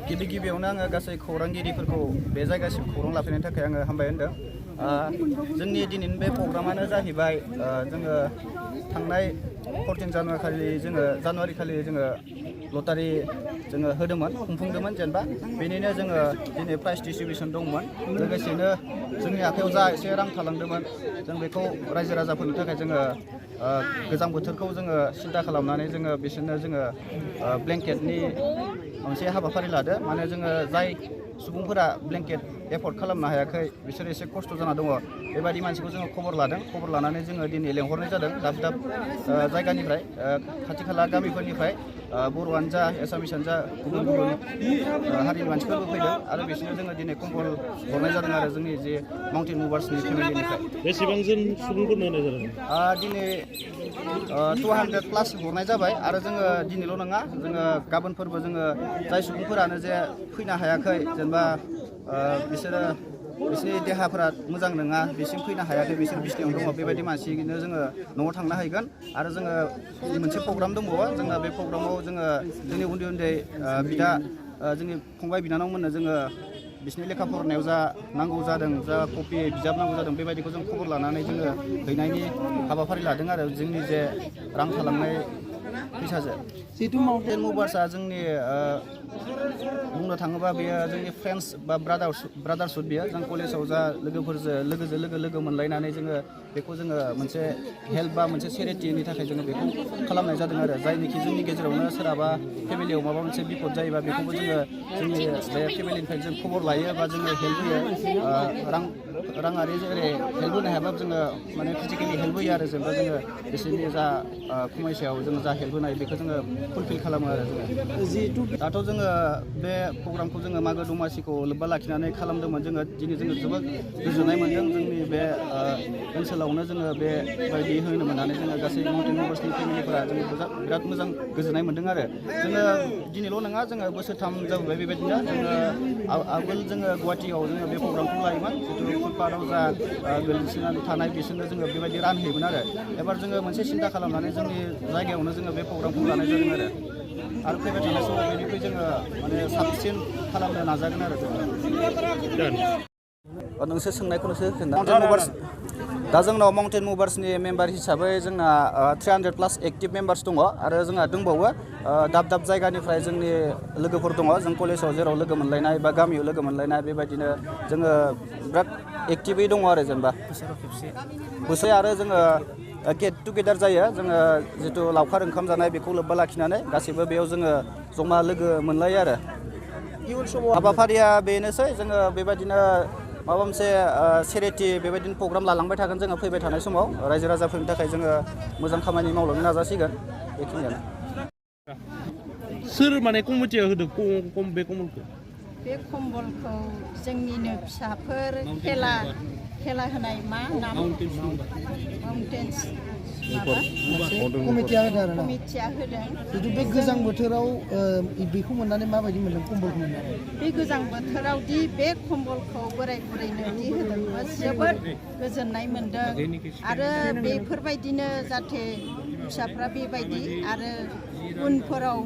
गिबि गिबियावनो आङो गासै खौरांगिरिफोरखौ बे जायगासिम खौरां लाफैनायनि थाखाय आङो हामबाय होनदों। जोंनि दिनैनि बे प्रग्रामानो जाहैबाय जोङो थांनाय 14 जानुवारि खालि जोङो लटारि जोङो होदोंमोन, खुंफुंदोंमोन जेनेबा बेनिनो जोङो दिनै प्राइज डिस्ट्रिबिउसन दंमोन। लोगोसेनो जोंनि आखायाव जा एसे रां थालांदोंमोन जों बेखौ रायजो राजाफोरनि थाखाय जोङो गोजां बोथोरखौ जोङो सिन्था खालामनानै जोङो बिसोरनो जोङो ब्लेंकेटनि मोनसे हाबाफारि लादो। माने जोङो जाय सुबुंफोरा ब्लेंकेट एफर्ड खालामनो हायाखै, बिसोर एसे खस्थ' जाना दङ, बेबायदि मानसिखौ जोङो खबर लादों। खबर लानानै जोङो दिनै लेंहरनाय जादों दाब दाब जायगानिफ्राय, खाथि खाला गामिफोरनिफ्राय, बर'आनो जा एसामिसानो जा गुबुन गुबुन हारिनि मानसिफोरबो फैदों आरो बिसोरनो जोङो दिनै कम्बल हरनाय जादों आरो जोंनि जे माउन्टेन मुभार्सनि फेमिलिनिफ्राय। बेसेबां जन सुबुंफोरनो होनाय जादों? दिनै 200+ हरनाय जाबाय आरो जोङो दिनैल' नङा, जोङो गाबोनफोरबो जोङो जाय सुबुंफोरानो जे फैनो हायाखै, जेनेबा बिसोरनि देहाफोरा मोजां नङा, बिसिम फैनो हायाखै, बिसोर बिसिनायाव दङ, बेबायदि मानसिनो जोङो न'आव थांनो हागोन। आरो जोङो मोनसे प्रग्राम दंबावो, जोंना बे प्रग्रामाव जोङो जोंनि उन्दै उन्दै बिदा जोंनि फंबाय बिनानावमोननो जोङो बिसोरनि लेखा फरायनायाव जा नांगौ जादों, जा कपि बिजाब नांगौ जादों, बेबायदिखौ जों खबर लानानै जोङो हैनायनि हाबाफारि लादों आरो जोंनि जे रां थालांनाय फैसाजों। जिहेतु माउन्टेन मुभार्सआ जोंनि बुंनो थाङोबा बेयो जोंनि फ्रेन्ड्स बा ब्रादारसुड बेयो। जों कलेजाव जा लोगोजों लोगो मोनलायनानै जोङो बेखौ जोङो मोनसे हेल्प बा मोनसे चेरिटिनि थाखाय जोङो बेखौ खालामनाय जादों आरो जायनिखि जोंनि गेजेरावनो सोरहाबा फेमिलियाव माबा मोनसे बिपद जायोबा बेखौबो जोङो जोंनि बे फेमिलिनिफ्राय जों खबर लायो बा जोङो हेल्प होयो। राङारि जेरै हेल्प होनो हायाबाबो जोङो माने फिजिकेलि हेल्प होयो आरो जेनेबा जोङो बिसोरनि जा खमायसायाव जोङो जा हेल्प होनाय बेखौ जोङो फुलफिल खालामो आरो जोङो। जिहेतु दाथ' जोङो बे प्रग्रामखौ जोङो मागो दमासिखौ लोब्बा लाखिनानै खालामदोंमोन। जोङो दिनै जोबोद गोजोननाय मोन्दों। जोंनि बे ओनसोलावनो जोङो बेबायदि होनो मोननानै जोङो गासै माउन्टेन मुभार्सनि फेमिलिफोरा जोङो बिराद मोजां गोजोननाय मोन्दों आरो जोङो दिनैल' नङा, जोङो बोसोरथाम जाबोबाय बेबायदिनो। जोङो आगोल जोङो गुवाहाटियाव जोङो बे प्रग्रामखौ लायोमोन, जितु फुटपाथआव जा गोलैसोनानै थानाय बिसोरनो जोङो बेबायदि रानहैयोमोन आरो एबार जोङो मोनसे सिन्था खालामनानै जोंनि जायगायावनो जोङो बे प्रग्रामखौ लानाय जादों आरो फैबाय थानाय समाव बेनिख्रुइ जोङो माने साबसिन खालामनो नाजागोन आरो जोङो। नोंसोर सोंनायखौनोसो होफिनदों। दा जोंनाव माउन्टेन मुभार्सनि मेम्बार हिसाबै जोंना 300+ एक्टिभ मेम्बार्स दङ आरो जोंहा दंबावो दाब दाब जायगानिफ्राय जोंनि लोगोफोर दङ। जों कलेजाव जेराव लोगो मोनलायनाय बा गामियाव लोगो मोनलायनाय, बेबायदिनो जोङो बिराद एक्टिभै दङ आरो जेनेबा बोसोराव आरो जोङो गेट टुगेदार जायो। जोङो जितु लावखार ओंखाम जानाय बेखौ लोब्बा लाखिनानै गासैबो बेयाव जोङो जमा लोगो मोनलायो आरो। इयुन समाव हाबाफारिया बेनोसै, जोङो बेबायदिनो माबा मोनसे चेरिटि बेबायदिनो प्रग्राम लालांबाय थागोन जोङो फैबाय थानाय समाव। रायजो राजाफोरनि थाखाय जोङो मोजां खामानि मावलांनो नाजासिगोन, बेखिनियानो। सोर माने कमिटिया होदों बे कम्बलखौ? बे कम्बलखौ जोंनिनो फिसाफोर खेला होनाय मा नाम? माउन्टेन्स कमिटिया होदों आरो ना? कमिटिया होदों। जितु बे गोजां बोथोराव बेखौ मोननानै माबायदि मोन्दों, कम्बलखौ मोननानै? बे गोजां बोथोराव दि बे कम्बलखौ बोराय बुरैनो दि होदों, जोबोद गोजोननाय मोन्दों। आरो बेफोरबायदिनो जाहाथे फिसाफ्रा बेबायदि आरो उनफोराव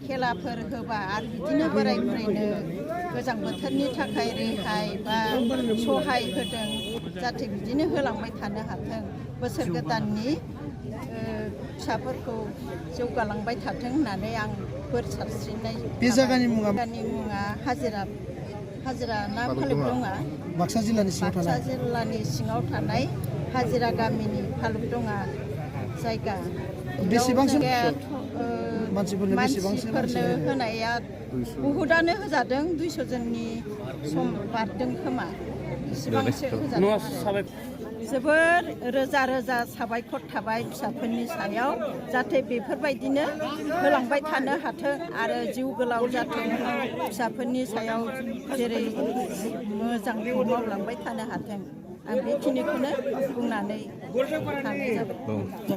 खेलाफोर होबा आरो बिदिनो बोराय बुरैनो गोजां बोथोरनि थाखाय रेहाय बा सहाय होदों, जाहाथे बिदिनो होलांबाय थानो हाथों। बोसोर गोदाननि फिसाफोरखौ जौगालांबाय थाथों होननानै आं बोर सारस्रिनाय। बे जायगानि मुङा हाजिरा ना फालुगदङा? बाक्सा जिल्लानि सिङाव थानाय हाजिरा गामिनि फालुगदङा जायगा। बेसेबांसो मानसिफोरनो होनाया बहुदानो होजादों। 200 जननि सम बारदों खोमा, इसिबांसो होजादों। जोबोर रोजा रोजा साबायखर थाबाय फिसाफोरनि सायाव, जाहाथे बेफोरबायदिनो होलांबाय थानो हाथों आरो जिउ गोलाव जाथों, फिसाफोरनि सायाव जेरै मोजां मावलांबाय थानो हाथों। आं बेखिनिखौनो बुंनानै थानाय जाबाय।